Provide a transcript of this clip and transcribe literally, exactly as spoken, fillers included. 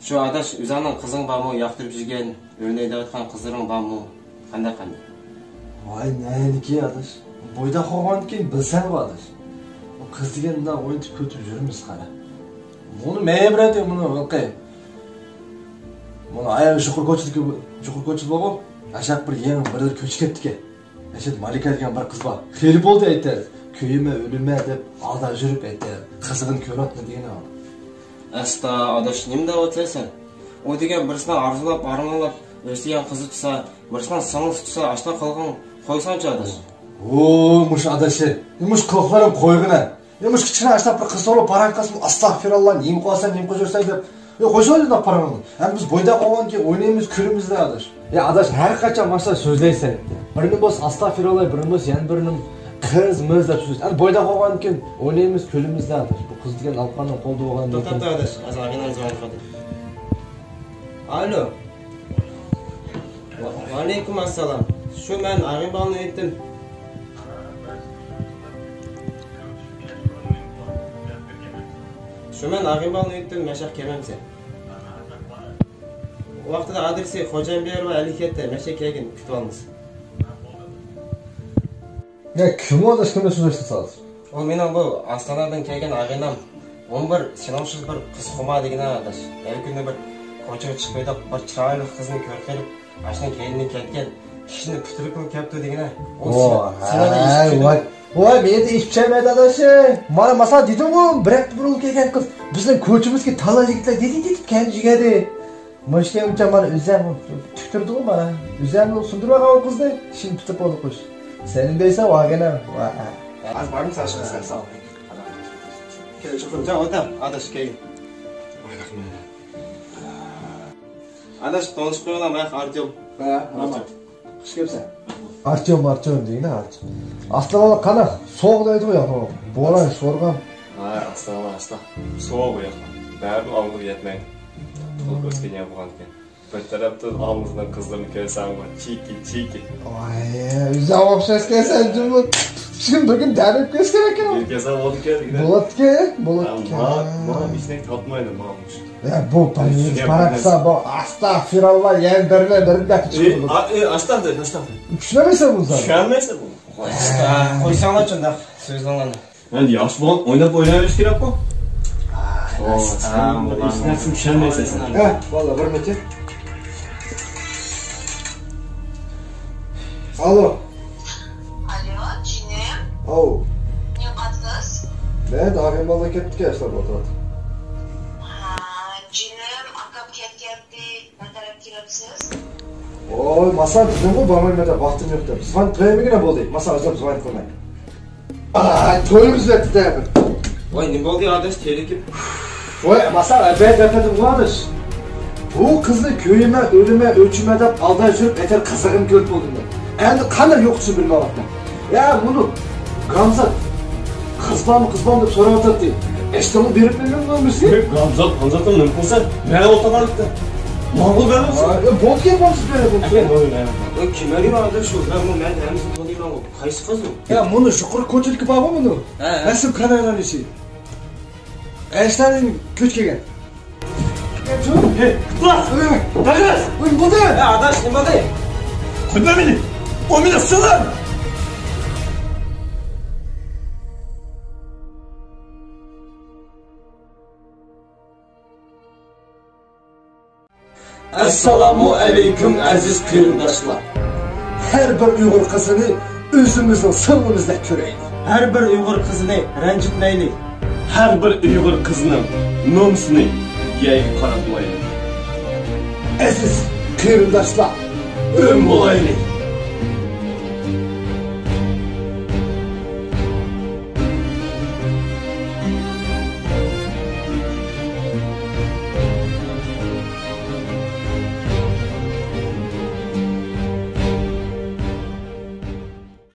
شۇ ئاداش، ئۆزۈڭنىڭ قىزىڭ بارمۇ؟ ياقتۇرۇپ يۈرگەن، ئۆرنەيدىغان قىزلىرىڭ بارمۇ؟ قانداق، قانداق؟ ۋاي، نەنىكى ئاداش؟ بويتاق بولغاندىن كېيىن بىلسەڭغۇ ئاداش. ئۇ قىز دېگەن مۇنداق ئوينىتىپ كۈلدۈرۈپ يۈرىمىز قارا. بۇنى مەيەبرەتى مۇنى ھېلىقى. مانا ئاياغ يۇقىرى كوچىدىكى، يۇقىرى كوچىدا بارغۇ. ئاشاق بىر يېڭى بىر كۆچۈپ كەپتىكەن. ئەشەت مالىكە دېگەن بىر قىز بار. خېلى بولدى ئەيتەر. كۆيىمەن، ئۆلىمەن دەپ ئالداپ يۈرۈپ ئەيتەر. قىزىغىنى كۆرۈۋاتىمەن دېگىنى. ئەستا ئاداش، نېمە دەۋاتىسەن؟ ئۇ دېگەن بىرسىنىڭ ئارزۇلاپ، ئارمانلاپ ئۆسىدىگەن قىزى تۇرسا، بىرسىنىڭ سىڭلىسى تۇرسا، ئاشۇنداق قىلغىن قويساڭچۇ ئاداش. ۋوي، مۇشۇ ئاداش، مۇشۇ قىلىقلىرىڭنى قويغىنە. يا، مۇشۇ كىچىككىنە ئاشۇنداق بىر قىز توغرا پاراڭ قىلسىمۇ، ئاستاغپىرۇللا، نېمە قىلىسەن، نېمە قىلىپ يۈرسەن دەپ. يا، قويسىلا ئۇنداق پاراڭنى. ھەم بىز بويتاق بولغاندىن كېيىن ئوينايمىز، كۈلىمىز-دە ئاداش. يا ئاداش، ھەر قاچان ماشۇنداق سۆزلەيسەن. بىرنى بولسا ئاستاغپىرۇللا، بىرنى بولسا يەنە بىرنى قىز-مىز دەپ سۆزلەيسەن. ئەنە بويتاق بولغاندىن كېيىن ئوينايمىز، كۈلىمىز-دە ئاداش. بۇ قىز دېگەن ئالقاننىڭ قولىدا بولغان. توختاپ تۇر ئاداش، ھازىر ئاغىنەم زاۋال قىلدى. ئالو. ۋە-، ۋەئەلەيكۇم ئەسسالام. شۇ مەن ئاغىنىمنى ئېيتتىم. شۇ مەن ئاغىنىمنى ئېيتتىم، مەشەق كەلمەمسەن. ۋاقتىدا ئادرېسى خوجايىن بىر يەر بار، ئەلى كەتتى، مەشەق كەلگىن، كۈتۈۋالىمىز. يا، كىم ئۇ ئاداش، كىم بىلەن سۆزلەشتىڭ سەن؟ ئۇ مېنىڭ بۇ ئاستانادىن كەلگەن ئاغىنەم، ئون بىر سېنىڭ ئوخشاش بىر قىز خۇمار دېگىنە ئاداش. ھەر كۈنى بىر كوچىغا چىقىپ بىر چىرايلىق قىزنى كۆرۈپ قېلىپ، ئاشۇنىڭ كەينىدىن كەتكەن، كىشىنى پۈتۈرۈپ كېلىپ كەپتۇ دېگىنە. ئۇ سېنىڭدەك ئىش كۈچىدۇ. ۋاي، ۋاي، مېنى دە ئىش پىشايمەيدۇ ئاداش. مانا ماسا دېدىمغۇ، بىر ھەپتە بۇرۇن كەلگەن قىز بىزنىڭ كوچىمىزدىكى تالا يىگىتلەر دېدى، دېدى، كەنجىگەدى. مۇشۇ كەمچە مانا ئۆزەم تۈكتۈردىغۇ مانا. ئۆزەمنى سۇندۇرماققا ئۇ قىزنى. ئىشىنى پۈتۈپ بولدۇق خوش. سەن دەيسەن ۋاگىنە. ۋا. ھازىر بارمىسان شۇ سەن ساڭ. كەل، شۇ قىزنى ئويناپ ئاداش كەل. ئاداش، تونۇشۇپ قويۇڭلار، مەن ئارتيوم. ھە، ئارتيوم. خۇش كەپسەن. ئارتيوم، ئارتيوم دېگىنە ئارتيوم. ئاسلىقى قانداق؟ سوغۇق دەيدىغۇ ياقمۇ؟ بوران، شورغان. ھاي، ئاستا، ئاستا. سوغۇق ياقمۇ؟ بەرىبىر ئاغزىغا يەتمەيدۇ. تۇغۇلۇپ ئۆسكەن يەر بولغاندىكىن. بىر تەرەپتىن ئاغزىنىڭ قىزلىرىنى كۆرسەڭ، چىكى، چىكى. ۋاي، ئۆزۈڭ ئوخشاش كەلسەن جۇمۇ. شۇ بۈگۈن دەرىپ كۆرسەم ئىكەن. بىر كەلسەڭ بولدىكەن دېگىنە. بولاتتىكەن، بولاتتىكەن. ماڭا، ماڭا ھېچنېمە تارتمايدۇ، ماڭا. يا، بۇ پاراقسا، بۇ ئاستاغفىراللا، يەنە بىرىنى بىرىنى دەپ چىقىدۇ. ئاستاغفىراللا، ئاستاغفىراللا. چۈشىنەلمەيسەن بۇنى سەن. چۈشەنمەيسەن بۇنى. قويساڭلارچۇ ئۇنداق سۆزلىرىڭلارنى. ئەمدى ياخشى بولغان ئويناپ ئويناۋېرىش كېرەكقۇ. ھېچ نەرسىنى چۈشەنمەيسەن سەن. ھە، باللا، بىر مىنۇت. ئالو. ئالو، جېنىم. ئاۋۇ. نېمە قىلىسىز؟ مەن ئاغىنەم بالىلار كەپتىكەن، ئىشلەپ ئولتۇراتتىم. ھە، جېنىم، ئاكام كەتكەنتى، نە تەرەپ كېلەمسىز؟ ۋوي، ماسا دېدىمغۇ، بارمايمەن دەپ، ۋاقتىم يوق دەپ. زىۋان قىلىمىزغىنا بولدى، ماسا ئۆزۈم زىۋان قىلماي. ئاھ، تويىمىز ئۆتتى دەيمەن. ۋاي، نېمە بولدى ئاداش، تېلىكىپ؟ ۋاي، ماسا ئەبەد دەپەتىم ئاداش. بۇ قىزنى كۆيىمەن، ئۆلىمەن، ئۆچىمەن دەپ ئالداپ يۈرۈپ ئەتەر قىزىغىم كېلىپ بولدى مەن. ئەمدى قانداق يوقىتىشنى بىلمەيۋاتىمەن. يا، بۇنى گامزات قىز بارمۇ، قىز بارمۇ دەپ سوراۋاتاتتى. ئەشتىڭى بېرىپ بېرىمەن مۇشۇنى. گامزات، گامزات نېمە قىلسا، مەن ئولتۇرغانلىقتا. ماڭغۇ بەرمىسۇن. ۋاي، يا، بولدى، بولدى، بولدى. ئەكەل، بولدى، بەرمىسۇن. يا، كىم ئەرىۋ ئاداش شۇ؟ مەن بۇ، مەن ھەممىسىنى تونۇيمەنغۇ. قايسى قىز ئۇ؟ يا، مۇنۇ يۇقىرى كوچىدىكى بارغۇ مۇنۇ. ھە، ھە. رەسىم كامېرانىسى. ئەشلەردىن كۆچۈپ كەلگەن. ھەي، قۇتلا! ئۆي! دەرس! ئۆي، بولدى! ھە، ئاداش، نېمە بولدى؟ قويما مېنى! ئۇ مېنى سىلار! ئەسسالامۇ ئەلەيكۇم، ئەزىز قېرىنداشلار! ھەر بىر ئۇيغۇر قىزىنى ئۆزىمىزنىڭ سىڭلىمىزدەك كۆرەيلى. ھەر بىر ئۇيغۇر قىزىنى رەنجىتمەيلى. ھەر بىر ئۇيغۇر قىزىنىڭ نومۇسىنى يەرگە قاراتمايلى. ئەزىز قېرىنداشلار، ئۆم بولايلى!